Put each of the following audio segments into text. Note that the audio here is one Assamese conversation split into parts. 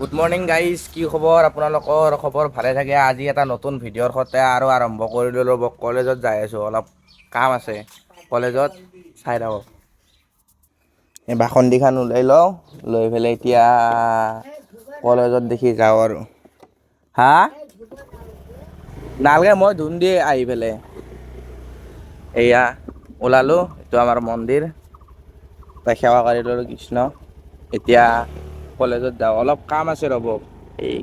গুড মৰ্ণিং গাইজ, কি খবৰ আপোনালোকৰ? খবৰ ভালে থাকে। আজি এটা নতুন ভিডিঅ'ৰ সৈতে আৰু আৰম্ভ কৰি ল'লোঁ। কলেজত যাই আছোঁ, অলপ কাম আছে কলেজত, চাই থাকক। এই বাসন্দিখন ওলাই লওঁ, লৈ পেলাই এতিয়া কলেজত দেখি যাওঁ আৰু। হা, নালগে, মই ধুম দিয়ে আহি পেলাই। এয়া ওলালোঁ, এইটো আমাৰ মন্দিৰ, তাই সেৱা কৰি ল'লোঁ কৃষ্ণ। এতিয়া কলেজত যাওঁ, অলপ কাম আছে ৰ'ব। এই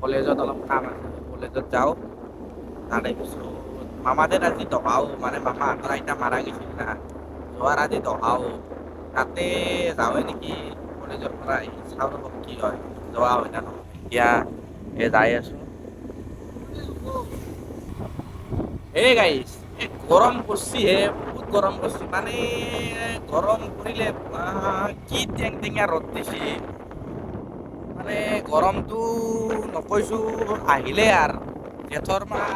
কলেজত অলপ কাম আছে, কলেজত যাওঁ। তাৰে পিছত মামাদেৰ আজি দহাও, মানে মামাহঁতৰ আইতা মাৰা গৈছিল না, যোৱাৰ আজি দহাও, তাতে যাওঁৱে নেকি কলেজৰ পৰা আহি। চাওঁ ৰ'ব কি হয়, যোৱা হয় না নহয়। এতিয়া এই যাই আছোঁ। এই গাইছ, এই গৰম পৰছি হে, বহুত গৰম পৰছি। মানে গৰম পৰিলে কি টেং টেঙীয়া ৰ'দ দিছে, মানে গৰমটো নকৈছোঁ আহিলে আৰু জেঠৰ মাহ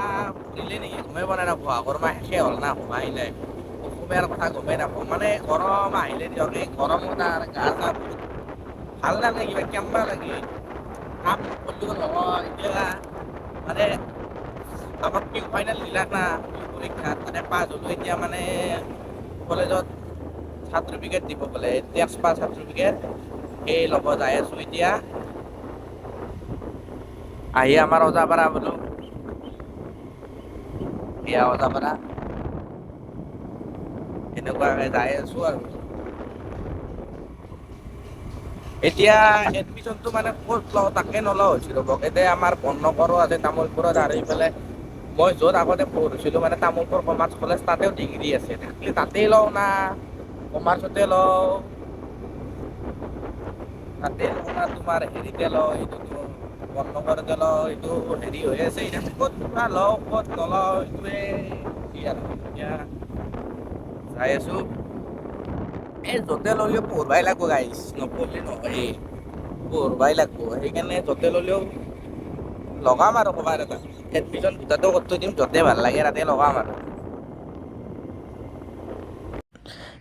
পৰিলে নেকি গমেই পোৱা নাই না, বহাগৰ মাহ শেষে হ'ল না হোৱাই নাই, অসমীয়াৰ কথা গমেই নাপাওঁ। মানে গৰম আহিলে দিয়ক, এই গৰমত আৰু গা চা বহুত ভাল নালাগে, কিবা কেম্বা লাগে, কাম নকৰিলেও নহয়। এতিয়া মানে আমাক পিউ ফাইনেল দিলাক না, পিউ পৰীক্ষাত মানে পাছ হ'লো। এতিয়া মানে কলেজত চাৰ্টিফিকেট দিব বোলে, টেক্স পাছ চাৰ্টিফিকেট, সেই ল'ব যাই আছোঁ এতিয়া। আহি আমাৰ অজাপাৰা বোলো, এয়া অজাপাৰা, এনেকুৱাকে যাই আছোঁ আৰু। এতিয়া এডমিশ্যনটো মানে ক'ত লওঁ তাকে নলওঁ হৈছোঁ ৰ'ব। এতিয়া আমাৰ বননগৰো আছে তামোলপুৰত, আৰু এইফালে মই য'ত আগতে পঢ়িছিলোঁ মানে তামোলপুৰ কমাৰ্চ কলেজ, তাতেও ডিগ্ৰী আছে। থাকিলে তাতেই লওঁ না কমাৰ্চতে লওঁ, তাতে লওঁ না তোমাৰ হেৰিতে লওঁ, এইটোতো বননগৰতে লওঁ, এইটো হেৰি হৈ আছে। এতিয়া ক'ত বা লওঁ ক'ত নলওঁ এইটোৱে কি আৰু। এতিয়া যাই আছোঁ, এই য'তে ল'লেও পঢ়বাই লাগব গাইছ, নপঢ়লে নহয়, পঢ়বাই লাগব। সেইকাৰণে য'তে ল'লেও লগাম আৰু ক'ৰবাত এটা এডমিশ্যন দুটাতো কৰি থৈ দিম, য'তে ভাল লাগে তাতে লগাম আৰু।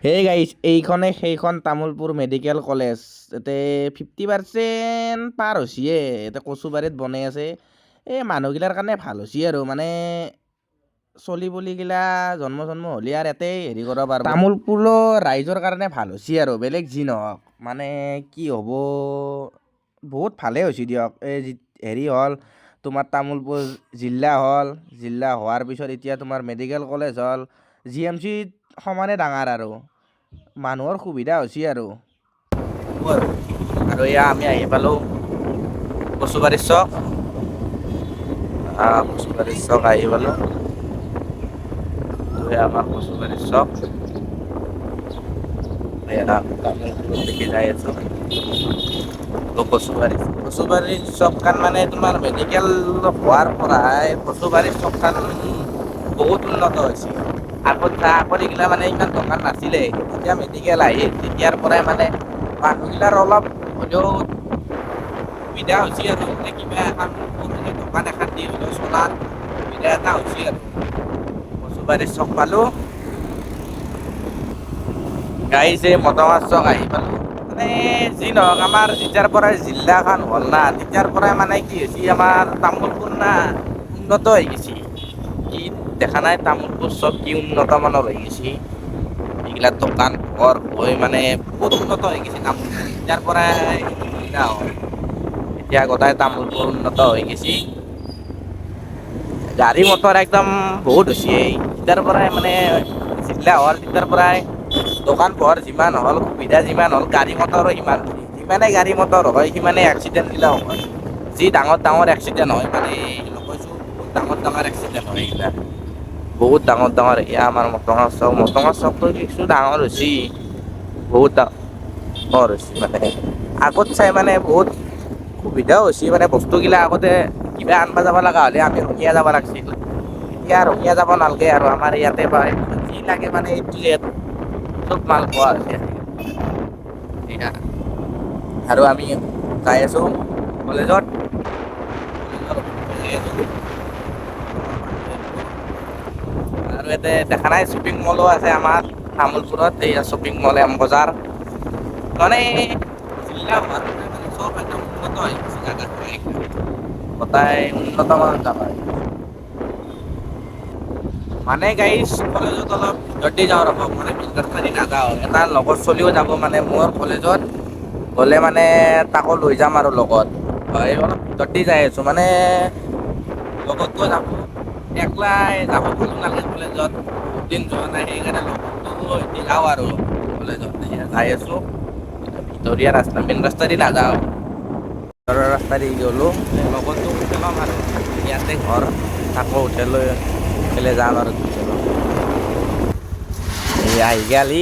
সেই গাইছ, এইখনে সেইখন তামোলপুৰ মেডিকেল কলেজ। ইয়াতে 50% পাৰ হৈছিয়ে, ইয়াতে কচুবাৰীত বনাই আছে। এই মানুহগিলাৰ কাৰণে ভাল হৈছে আৰু, মানে চলি বলিগিলা জন্ম জন্ম হ'লে আৰু ইয়াতে হেৰি কৰিব পাৰিব। তামোলপুৰৰ ৰাইজৰ কাৰণে ভাল হৈছে আৰু, বেলেগ যি নহওক, মানে কি হ'ব, বহুত ভালেই হৈছে দিয়ক। এই হেৰি হ'ল তোমাৰ তামোলপুৰ জিলা হ'ল, জিলা হোৱাৰ পিছত এতিয়া তোমাৰ মেডিকেল কলেজ হ'ল, জি এম চিত সমানে ডাঙৰ আৰু মানুহৰ সুবিধা হৈছে আৰু। আৰু এয়া আমি আহি পালোঁ কচুবাৰীৰ চক, কচুবাৰীৰ চক আহি পালোঁ। এয়া আমাৰ কচুবাৰীৰ চক, এয়া তামোলপুৰত দেখি যাই আছোঁ কচুবাৰী। কচুবাৰীৰ চকখন মানে তোমাৰ মেডিকেল হোৱাৰ পৰাই কচুবাৰীৰ চকখন বহুত উন্নত হৈছে। আগত আগত এইগিলা মানে ইমান দোকান নাছিলে, যেতিয়া মেডিকেল আহিল তেতিয়াৰ পৰাই মানে মানুহগিলাৰ অলপ হ'লেও সুবিধা হৈছে আৰু, মানে কিবা এখন সৰুকৈ দোকান এখন দি হ'লেও চলাৰ সুবিধা এটা হৈছে আৰু। কচুবাৰীৰ চক পালোঁ গাইজ, এই মটঙাৰ চক আহি পালোঁ। মানে যি নহওক আমাৰ যেতিয়াৰ পৰাই জিলাখন হ'ল না, তেতিয়াৰ পৰাই মানে কি হৈছে আমাৰ তামোলপুৰ না উন্নত হৈ গৈছে। কি দেখা নাই তামোলপুৰ চব কি উন্নত মানৰ হৈ গৈছে, এইগিলা দোকান ঘৰ হৈ মানে বহুত উন্নত হৈ গৈছে তামোলপুৰ। তেতিয়াৰ পৰাই জিলা হ'ল, এতিয়া গোটাই তামোলপুৰ উন্নত হৈ গৈছে। গাড়ী মটৰ একদম বহুত হৈছে। তেতিয়াৰ পৰাই মানে জিলা হ'ল, তেতিয়াৰ পৰাই দোকান পোহাৰ যিমান হ'ল, সুবিধা যিমান হ'ল, গাড়ী মটৰো সিমান। যিমানে গাড়ী মটৰ হয় সিমানে এক্সিডেণ্টগিলাও হয়, যি ডাঙৰ ডাঙৰ এক্সিডেণ্ট হয়, মানে নকৈছোঁ বহুত ডাঙৰ ডাঙৰ এক্সিডেণ্ট হয় এইগিলা, বহুত ডাঙৰ ডাঙৰ। এয়া আমাৰ মটঙাৰ চক, মটঙাৰ চকটো কিছু ডাঙৰ হৈছে, বহুত ডাঙৰ হৈছে, মানে আগত চাই মানে বহুত সুবিধাও হৈছে। মানে বস্তুগিলা আগতে কিবা আনবা যাব লগা হ'লে আমি ৰঙিয়া যাব লাগছিল, এতিয়া ৰঙিয়া যাব নালাগে আৰু, আমাৰ ইয়াতে পায় যি লাগে, মানে এইটো ইয়াত চব মাল পোৱা হৈছে। এয়া আৰু আমি যাই আছোঁ কলেজত, আৰু ইয়াতে দেখা নাই শ্বপিং মলো আছে আমাৰ তামোলপুৰত, এইয়া শ্বপিং মল এম বজাৰ। মানে জিলা হোৱাৰ মানে চব অলপ একদম উন্নত হৈ গৈছে জাগাটো, গোটাই উন্নত মানৰ জাগা। মানে গাইজ, কলেজত অলপ ভিতৰতে যাওঁ ৰ'ব, মানে মেইন ৰাস্তা দি নাযাওঁ। এটা লগৰ চলিও যাব মানে মোৰ কলেজত গ'লে, মানে তাকো লৈ যাম আৰু লগত। এই অলপ ভিতৰতে যাই আছোঁ, মানে লগততো যাব, একলাই যাব ভালো নালাগে কলেজত, বহুত দিন যোৱা নাই, সেইকাৰণে লগৰটো সৈতে যাওঁ আৰু কলেজত। যাই আছোঁ ভিতৰীয়া ৰাস্তা, মেইন ৰাস্তা দি নাযাওঁ, ভিতৰৰ ৰাস্তা দি গ'লোঁ। লগৰটো উঠে ল'ম আৰু ইয়াতে ঘৰ, তাকো উঠে লৈ পেলাই যাম আৰু দুইজনো। এই আহি গেলি,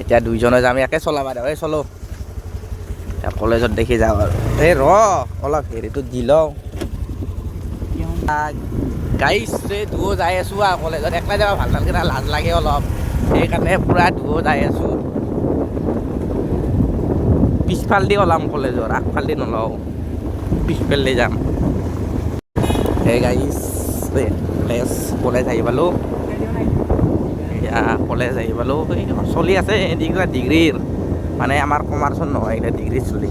এতিয়া দুইজনে যাম, ইয়াকে চলাবা দে। এই চলো, এতিয়া কলেজত দেখি যাওঁ আৰু। এই ৰ, অলপ হেৰিটো দি লওঁ। গাইছ, এই দুয়ো যাই আছোঁ আৰু কলেজত। একলাই যাব ভাল নালাগে না, লাজ লাগে অলপ, সেইকাৰণে পূৰা দুয়ো যাই আছোঁ। পিছফাল দি ওলাম কলেজৰ, আগফাল দি নলওঁ, পিছফাল দি যাম। এই গাইছ, কলেজ কলেজ আহি পালোঁ। এয়া কলেজ আহি পালোঁ। এই চলি আছে এইগিলা ডিগ্ৰীৰ, মানে আমাৰ কমাৰ্চৰ নহয়, এইগিলা ডিগ্ৰীৰ চলি।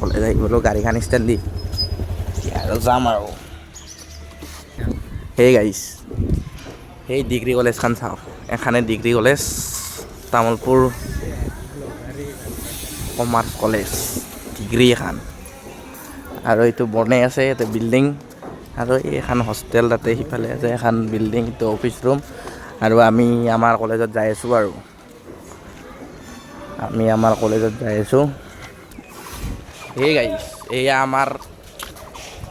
কলেজ আহি পালোঁ, গাড়ীখন ষ্টেণ্ড দি এতিয়া আৰু যাম আৰু। সেই গাইছ, সেই ডিগ্ৰী কলেজখন চাওক, এখানে degree college, Tamulpur commerce college degree এখন। আৰু এইটো বনাই আছে এইটো বিল্ডিং, আৰু এইখন হোষ্টেল, তাতে সিফালে আছে এখন বিল্ডিং, এইটো অফিচ ৰুম। আৰু আমি আমাৰ কলেজত যাই আছোঁ আৰু আমি আমাৰ কলেজত যাই আছোঁ। সেই গাইছ, এয়া আমাৰ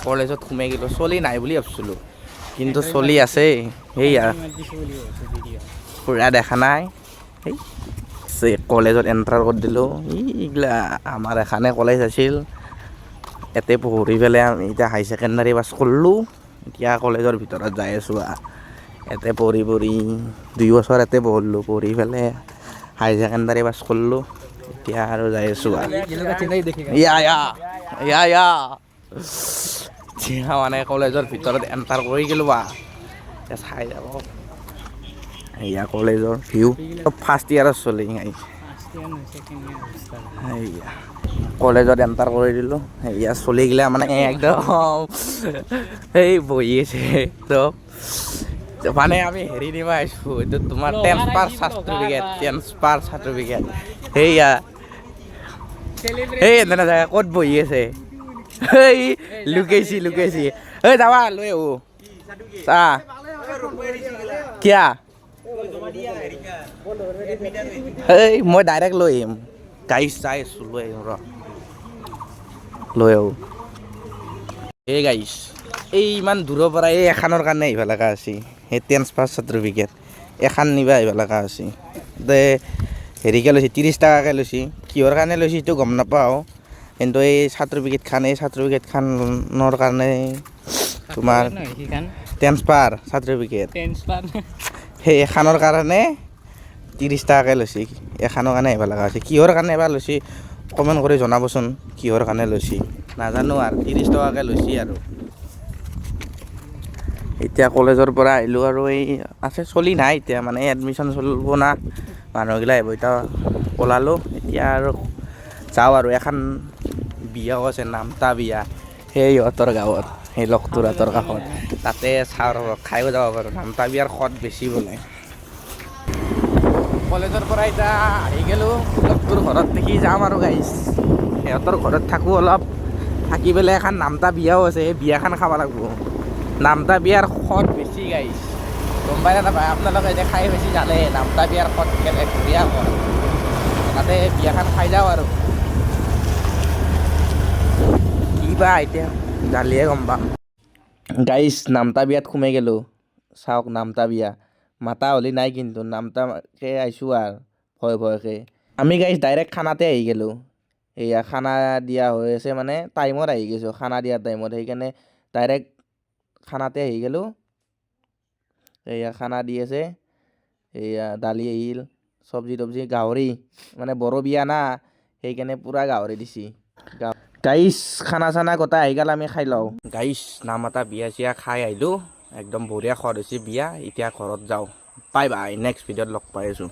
কলেজত সোমাই গ'লোঁ। চলি নাই বুলি ভাবিছিলোঁ, কিন্তু চলি আছে। সেয়া পুৰা দেখা নাই। এই কলেজত এণ্টাৰ কৰি দিলোঁ। এইগিলা আমাৰ এখানে কলেজ আছিল, ইয়াতে পঢ়ি পেলাই আমি এতিয়া হাই ছেকেণ্ডাৰী পাছ কৰিলোঁ। এতিয়া কলেজৰ ভিতৰত যাই আছোঁ। ইয়াতে পঢ়ি পঢ়ি 2 বছৰ ইয়াতে পঢ়িলোঁ, পঢ়ি পেলাই হাই ছেকেণ্ডাৰী পাছ কৰিলোঁ, এতিয়া আৰু যাই আছোঁ। ইয়া ইয়া ইয়া ইয়া, এতিয়া মানে কলেজৰ ভিতৰত এণ্টাৰ কৰি গ'লোঁ বা, এতিয়া চাই যাব। এয়া কলেজৰ ভিউ, ফাৰ্ষ্ট ইয়াৰৰ চলি। সেয়া কলেজত এণ্টাৰ কৰি দিলোঁ। সেয়া চলিগিলা মানে একদম সেই বহি আছে। তো মানে আমি হেৰি দিব আহিছোঁ, এইটো তোমাৰ ট্ৰেন্সফাৰ চাৰ্টিফিকেট, ট্ৰেন্সফাৰ চাৰ্টিফিকেট। সেয়া এই এনে জেগা ক'ত বহি আছে? এই লুকাইছি লুকাইছি। এই যাবা লৈ আহো চা কিয়া। এই মই ডাইৰেক্ট লৈ আহিম গাড়ী, চাই আছোঁ, লৈ আহিম ৰ, লৈ আহোঁ। এই গাইছ, এই ইমান দূৰৰ পৰা এই এখানৰ কাৰণে আহিব লগা হৈছে। সেই ট্ৰেন্সফাৰ চাৰ্টিফিকেট এখন নিবা আহিব লগা হৈছে। দে হেৰিকে লৈছে, 30 টকাকৈ লৈছে। কিহৰ কাৰণে লৈছে সেইটো গম নাপাওঁ, কিন্তু এই চাৰ্টিফিকেটখন, এই চাৰ্টিফিকেটখনৰ কাৰণে তোমাৰ ট্ৰেন্সফাৰ চাৰ্টিফিকেট, সেই এখানৰ কাৰণে 30 টকাকৈ লৈছে। এখানৰ কাৰণে আহিব লগা হৈছে। কিহৰ কাৰণে এবাৰ লৈছে, কমেণ্ট কৰি জনাবচোন কিহৰ কাৰণে লৈছে। নাজানো আৰু, 30 টকাকৈ লৈছে। আৰু এতিয়া কলেজৰ পৰা আহিলোঁ আৰু এই আছে চলি নাই এতিয়া, মানে এডমিশ্যন চলিব না, মানুহগিলা আহিব। এতিয়া ওলালোঁ, এতিয়া আৰু যাওঁ আৰু। এখন বিয়াও আছে, নামতা বিয়া, সেই ইহঁতৰ গাঁৱত, সেই লগটোৰহঁতৰ কাষত, তাতে চাওঁ ৰ'ব, খায়ো যাব পাৰোঁ। নামতা বিয়াৰ সোৱাদ বেছি বোলে। কলেজৰ পৰা এতিয়া আহি গ'লোঁ, লগটোৰ ঘৰত দেখি যাম আৰু গাইছ। সিহঁতৰ ঘৰত থাকোঁ অলপ, থাকি পেলাই এখন নামতা বিয়াও আছে, সেই বিয়াখন খাব লাগিব। নামতা বিয়াৰ সোৱাদ বেছি গাইছ, গম পাই নাপায় আপোনালোকে? এতিয়া খাই বেছি জানে নামতা বিয়াৰ সোৱাদ কেনে, বঢ়িয়া সোৱাদ। তাতে বিয়াখন খাই যাওঁ আৰু কি বা এতিয়া জালিয়ে গম পাম। গাইছ, নামতা বিয়াত সোমাই গ'লোঁ। চাওক, নামতা বিয়া, মাতা হ'লি নাই, কিন্তু নামতাকে আহিছোঁ আৰু ভয় ভয়কে। আমি গাইছ ডাইৰেক্ট খানাতে আহি গ'লোঁ। এয়া খানা দিয়া হৈ আছে, মানে টাইমত আহি গৈছোঁ, খানা দিয়া টাইমত, সেইকাৰণে ডাইৰেক্ট খানাতে আহি গ'লোঁ। এয়া খানা দি আছে, এয়া দালি আহিল, চব্জি তব্জি, গাহৰি, মানে বড়ো বিয়া না, সেইকাৰণে পূৰা গাহৰি দিছি। গাইছ, খানা চানা গোটাই আহি গ'ল, আমি খাই লওঁ। গাইছ, নামতা বিয়া চিয়া খাই আহিলোঁ, একদম বঢ়িয়া সোৱাদ হৈছে বিয়া। এতিয়া ঘৰত যাওঁ। বাই বাই, নেক্সট ভিডিঅ'ত লগ পাই আছোঁ।